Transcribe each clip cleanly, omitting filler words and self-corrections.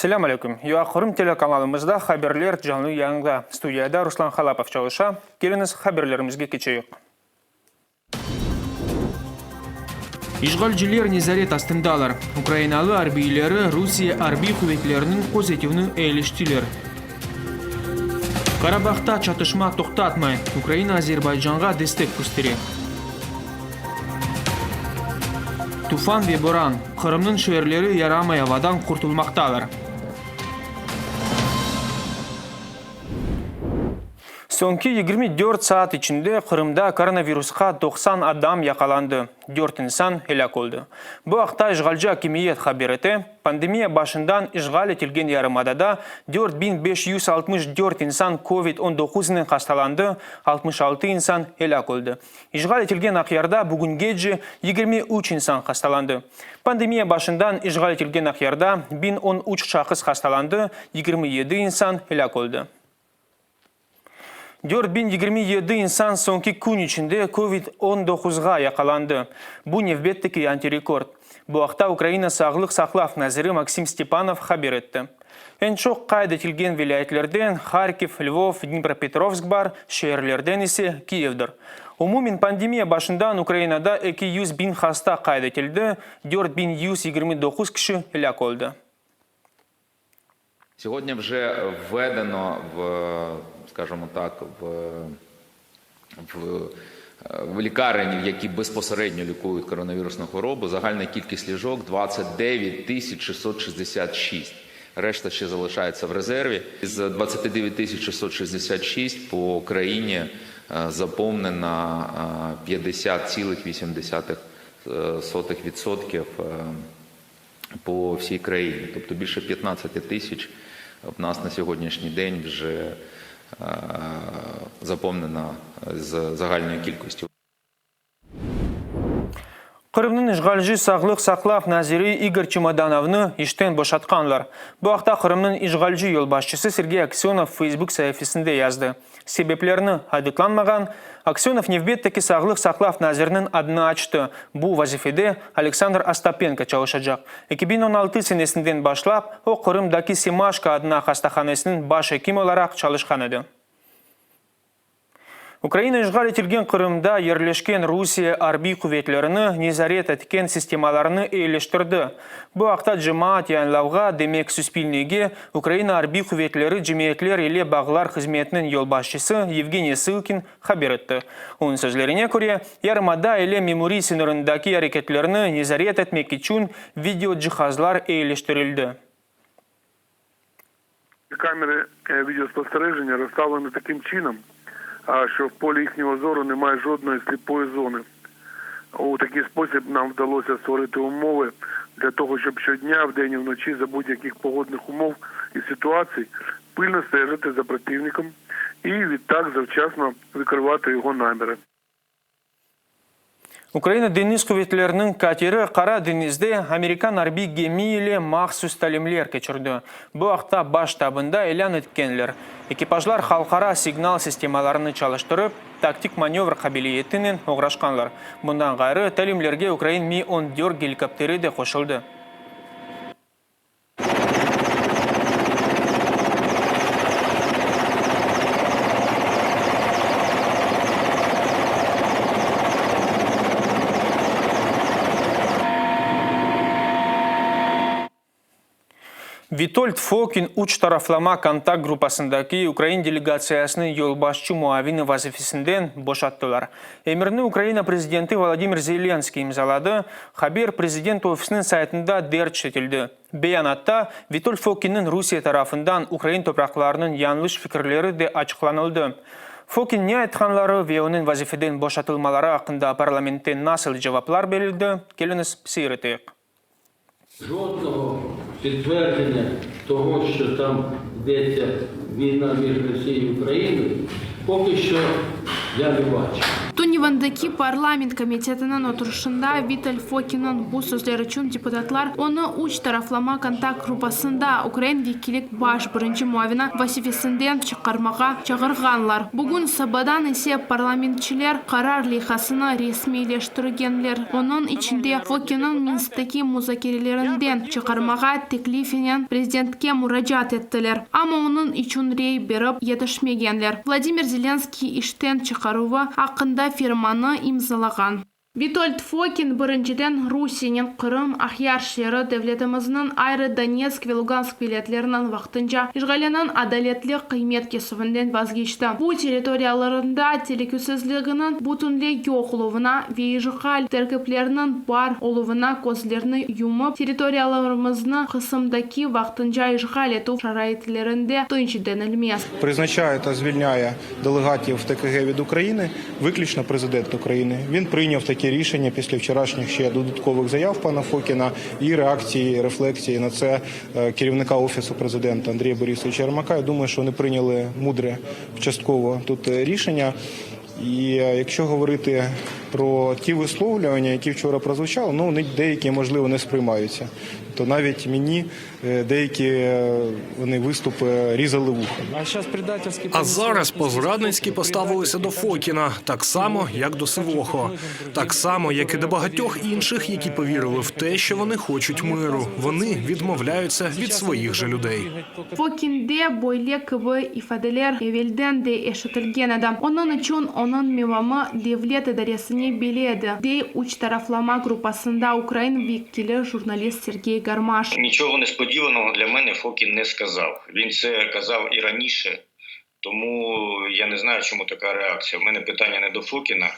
Selâm aleyküm. UA Qırım telekanalımızda haberler canlı yayında. Studiyada Ruslan Halapov çalışa. Keliñiz, haberlerimizge keçeyik. İşğalciler nezaret astındalar. Ukrainalı arbiyleri Rusiye arbiy quvetleriniñ közetüvini eyiliştiler. Karabahta çatışma toqtatmay, Ukraina Azerbaycanğa destek köstere. Tufan ve boran, Qırımnıñ şeerleri yaramay avadan qurtulmaqtalar. Soñki 24 saat içinde Qırımda koronavirusqa 90 adam yaqalandı, dört insan elâk oldı. Bu aqta işğalci akimiyet haber ete. Pandemiya başından işğal etilgen yarımadada 4564 insan covid 19 nen hastalandı, 66 insan elâk oldı. İşğal etilgen Aqyarda bugüngece 23 insan hastalandı. Pandemiya başından işğal etilgen Aqyarda 1013 şahıs hastalandı, 27 insan elâk oldı. 4027 insan soñki kün içinde covid 19-ğa yaqalandı. Bu nevbetteki antirekord. Bu aqta Ukraina sağlıq saqlav naziri Maksim Stepanov haber etti. Eñ çoq qayd etilgen vilâyetlerden Harkiv, Lvov, Dnipropetrovsk bar, şeerlerden ise Kiyevdir. Umumen pandemiya başından Ukrainada 200 biñ hasta qayd etildi, 4129 kişi elâk oldı. Segodnâ vje vvedeno v, skajemo tak, v, v lікарень, в які безпосередньо лікують коронавірусну хворобу, загальна кількість ліжок 29 тисяч 666. Решта ще залишається в резерві. З 29 666 по країні заповнена 50,8 відсотків по всій країні. Тобто більше 15 тисяч в нас на сьогоднішній день вже заповнена з загальної кількості. Qırımnıñ işğalci sağlıq saqlav naziri İgor Çemodanovnı işten boşatqanlar. Bu aqta Qırımnıñ işğalci yolbaşçısı Sergey Aksönov Facebook saifesinde yazdı. Sebeplerni aydıtlanmağan, Aksönov nevbetteki sağlıq saqlav naziriniñ adını açtı, bu vazifede Aleksandr Ostapenko çalışacaq. 2016 senesinden başlap o Qırımdaki Semaşko adına hastahanesiniñ baş ekim olaraq çalışqan edi. Ukraina işğal etilgen Qırımda yerleşken Rusiye arbiy quvetlerini nezaret etken sistemalarını eyiliştirdi. Bu aqta cemaat yayınlavğa, demek Suspilnege, Ukraina arbiy quvetleri cemiyetler ile bağlar hızmetiniñ yolbaşçısı Yevgeniy Sılkin haber etti. Onıñ sözlerine köre, yarımada ile memuriy sıñırındaki areketlerni nezaret etmek içün video cihazlar eyiliştirildi. Kamери videosposterejenja rozstavlені таким чином, що в полі їхнього зору немає жодної сліпої зони. У такий спосіб нам вдалося створити умови для того, щоб щодня, вдень і вночі, за будь-яких погодних умов і ситуацій пильно стежити за противником і відтак завчасно викривати його наміри. Ukraina deñiz quvetleriniñ kateri Qara deñizde amerikan arbiy gemi ile mahsus talimler keçirdi. Bu aqta Baş ştabında ilân etkenler. Ekipajlar halqara signal sistemalarını çalıştırıp, taktik manövr qabiliyetinen oğraşqanlar. Bundan ğayrı, talimlerge ukrain Mi 14 gelikopteri de qoşuldı. Vitold Fokin üç taraflama kontakt gruppasındaki ukrain delegatsiyasınıñ yolbaşçı muavini vazifesinden boşattılar. Emirni Ukraina prezidenti Volodımır Zelenskıy imzaladı, haber prezident ofisiniñ saytında derc etildi. Beyanatta, Vitold Fokinniñ Rusiye tarafından ukrain topraqlarınıñ yañlış fikirleri de açıqlanıldı. Fokin ne aytqanları ve onıñ vazifeden boşatılmaları aqqında parlamentte nasıl cevaplar berildi, keliñiz seyir eteyik. Jodnogo підтвердження того, що там йдеться війна між Росією і Україною, поки що. я не бачив. Tünevindeki parlament komitetiniñ oturışında Vitold Fokinniñ bu sözleri içün deputatlar onı üç taraflama kontakt gruppasında ukrain vekillik baş birinci muavini vazifesinden çıqarmağa çağırğanlar. Bugün sabadan ise parlamentçiler qarar leyhasını resmiyleştirgenler, onıñ içinde Fokinniñ Minskteki muzakerelerinden çıqarmağa teklifinen prezidentke muracaat ettiler, amma onıñ içün rey berip yetişmegenler. Vladimir Zelenskiy işten çıqaruvı aqqında fermannı imzalağan. Vitold Fokin, birinciden, Rusiyenen Qırım, Aqyar şeeri, devletimizniñ ayrı Donetsk ve Lugansk vilâyetleriniñ vaqtınca işğaliniñ adaletli qıymet kesüvinden vazgeçti. Bu territoriyalarında telükesizliginiñ bütünley yoq oluvına ve işğal terkipleriniñ bar oluvına közlerini yumıp, territoriyalarımıznı qısımdaki vaqtınca işğal etüv şaraitlerinde tınç denilmez. Призначає та звільняє делегатів ТКГ від України виключно президент України. Він прийняв таке рішення після вчорашніх ще додаткових заяв пана Фокіна і реакції, рефлексії на це керівника офісу президента Андрія Борисовича Єрмака. Я думаю, що вони прийняли мудре частково тут рішення. І якщо говорити про ті висловлювання, які вчора прозвучали, ну вони деякі, можливо, не сприймаються. То навіть мені деякі вони виступи різали вуха. А зараз по-зрадницьки поставилися до Фокіна, так само, як до Сивохо. Так само, як і до багатьох інших, які повірили в те, що вони хочуть миру. Вони відмовляються від своїх же людей. Fokinde böyle kibi ifadeler evelden de eşitilgen edi. Onıñ içün onıñ mevamı devlet idaresine belli edi, dey üç taraflama gruppasında ukrain vekili, jurnalist Sergey Garmaş. Нічого несподіваного для мене Фокін не сказав. Він це казав і раніше, тому я не знаю, чому така реакція. У мене питання не до Фокіна,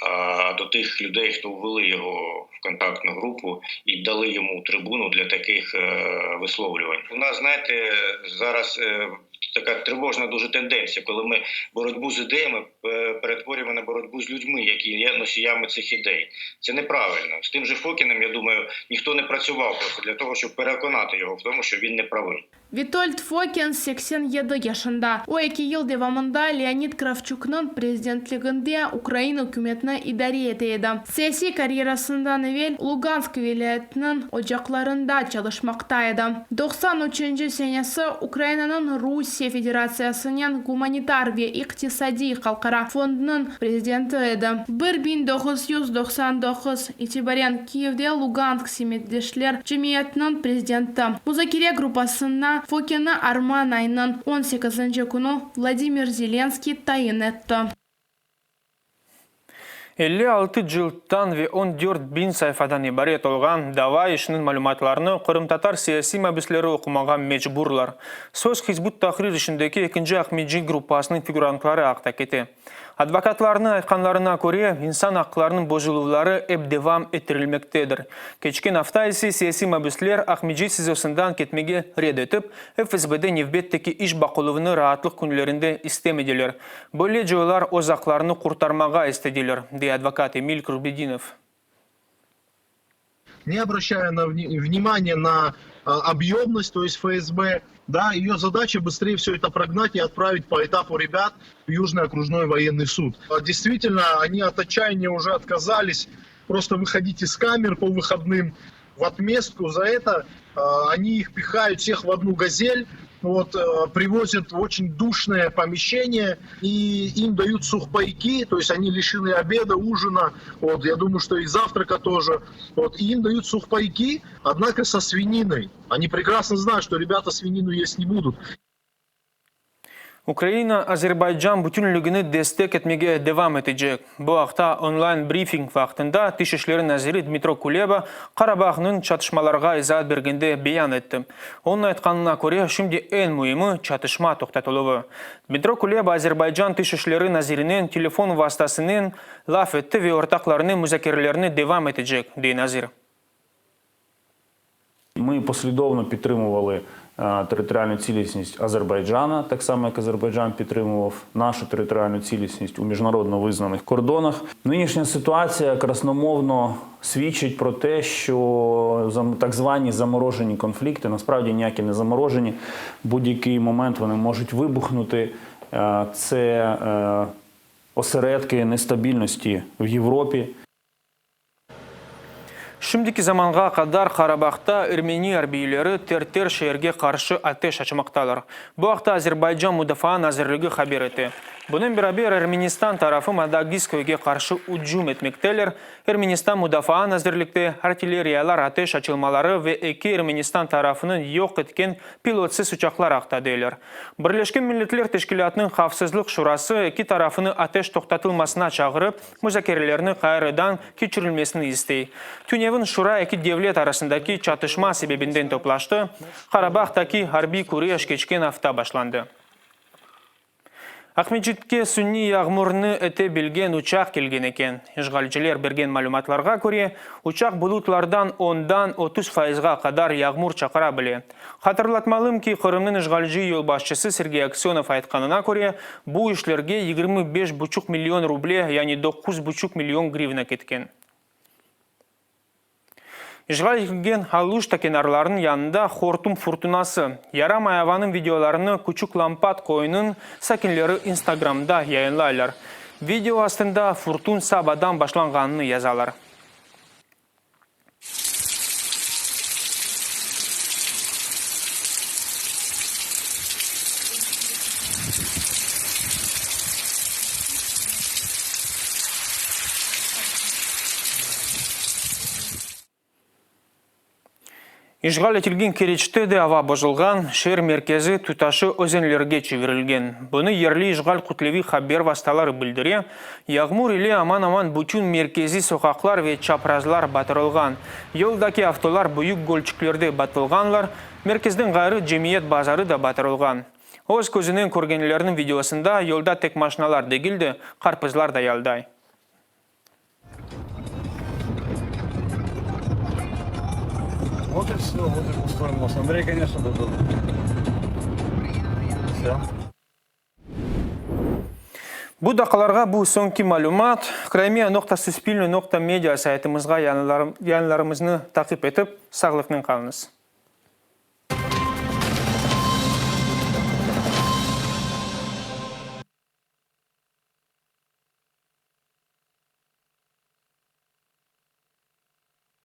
а до тих людей, хто ввели його в контактну групу і дали йому трибуну для таких висловлювань. У нас, знаєте, зараз така тривожна дуже тенденція, коли ми боротьбу з ідеями перетворюємо на боротьбу з людьми, які є носіями цих ідей. Це неправильно. З тим же Фокіним, я думаю, ніхто не працював просто для того, щоб переконати його в тому, що він не правий. Vitold Fokin 87 yaşında. O, eki yıl devamında Leonid Kravçuknıñ prezidentliginde Ukraina ükümetini idare ete edi. Siyasiy karyerasından evel Lugansk vilâyetiniñ ocaqlarında çalışmaqta edi. 93 senesi Ukrainanıñ Rusiye Federatsiyasınen gumanitar ve iqtisadiy halqara fondunıñ prezidenti edi. 1999 itibaren Kiyevde Lugansk semetdeşler cemiyetiniñ prezidenti. Muzakere gruppasına Fokinni arman ayınıñ 18 künü Vladimir Zelenskiy tayin etti. 56 cılttan ve 14 biñ sayfadan ibaret olğan dava işiniñ malümatlarını qırımtatar siyasiy mabüsleri oqumağa mecburlar. Söz Hizb ut-Tahrir işindeki ekinci Aqmescit gruppasınıñ figurantları aqta kete. Advokatlarnıñ aytqanlarına köre, insan aqlarınıñ bozuluvları ep devam ettirilmektedir. Keçken afta ise siyasiy mabüsler Aqmescit SİZOsından ketmege red etip, FSBde nevbetteki iş baqıluvını raatlıq künlerinde istemediler. Böylece olar öz aqlarını qurtarmağa istediler, dey advokat Emil Kurbedinov. Не обращая на внимания на объемность, то есть ФСБ, да, ее задача быстрее все это прогнать и отправить по этапу ребят в Южный окружной военный суд. Действительно, они от отчаяния уже отказались просто выходить из камер по выходным. В отместку за это они их пихают всех в одну газель, вот, привозят в очень душное помещение и им дают сухпайки, то есть они лишены обеда, ужина, вот, я думаю, что и завтрака тоже, вот, и им дают сухпайки, однако со свининой. Они прекрасно знают, что ребята свинину есть не будут. Ukraina Azerbaycan bütünligini destek etmege devam etecek. Bu aqta onlayn brifing vaqtında Tış işleri naziri Dmitro Kuleba Qarabağnıñ çatışmalarğa izaat bergende beyan etti. Onıñ aytqanına köre, şimdi eñ müimi çatışma toqtatıluvı. Dmitro Kuleba Azerbaycan Tış işleri nazirinen telefon vastasınen laf etti ve ortaqlarnen muzakerelerni devam etecek, dey nazir. Ми послідовно підтримували е, територіальну цілісність Азербайджана, так само як Азербайджан підтримував нашу територіальну цілісність у міжнародно визнаних кордонах. Нинішня ситуація красномовно свідчить про те, що зам- так звані заморожені конфлікти насправді ніякі не заморожені. В будь-який момент вони можуть вибухнути. Е, Це е, Осередки нестабільності в Європі. Şimdiki zamanğa qadar Qarabağta ermeni arbiyleri Terter şeerge qarşı ateş açmaqtalar. Bu aqta Azerbaycan Mudafaa nazirligi haber ete. Bunen beraber Ermenistan tarafı Madagiz köyge qarşı ücüm etmekteler, Ermenistan Mudafaa nazirlikte artilleriyalar ateş açılmaları ve eki Ermenistan tarafınıñ yoq etken pilotsız uçaqlar aqta deyler. Birleşken Milletler Teşkilâtınıñ Havfsızlıq Şurası eki tarafını ateş toqtatılmasına çağırıp, muzakerelerni ğayrıdan keçirilmesini istey. Tünevin Şura eki devlet arasındaki çatışma sebebinden toplaştı, Qarabağdaki arbiy küreş keçken afta başlandı. Aqmescitke suniy yağmurnı ete bilgen uçaq kelgen eken. İşğalciler bergen malümatlarğa köre, uçaq bulutlardan ondan 30 fayızğa qadar yağmur çaqıra bile. Hatırlatmalım ki, Qırımnıñ işğalci yolbaşçısı Sergey Aksönov aytqanına köre, bu işlerge 25 buçuq million ruble, yani doquz buçuq million grivna ketken. İşğal etilgen Aluşta kenarlarınıñ yanında hortum furtunası. Yaramay avanıñ videolarını Küçük Lampat köyüniñ sakinleri Instagramda yayınlaylar. Video astında furtun sabadan başlanğanını yazalar. İşğal etilgen Keriçte de ava bozulğan, şeer merkezi tutaşı özenlerge çevirilgen. Bunı yerli işğal kütleviy haber vastaları bildire. Yağmur ile aman-aman bütün merkeziy soqaqlar ve çaprazlar batırılğan. Yoldaki avtolar büyük gölçiklerde batılğanlar, merkezden ğayrı cemiyet bazarı da batırılğan. Öz közünen körgenlerniñ videosında yolda tek maşinalar degil de, qarpızlar da yalday. Vot i vse, vot i pustoi most. Andrey, koneçno, dodurdı. Vse. Bu daqqalarğa bu soñki malümat. Crimea noqta suspilne noqta media saytımızğa yayınlarımıznı taqip etip, sağlıqnen qalıñız.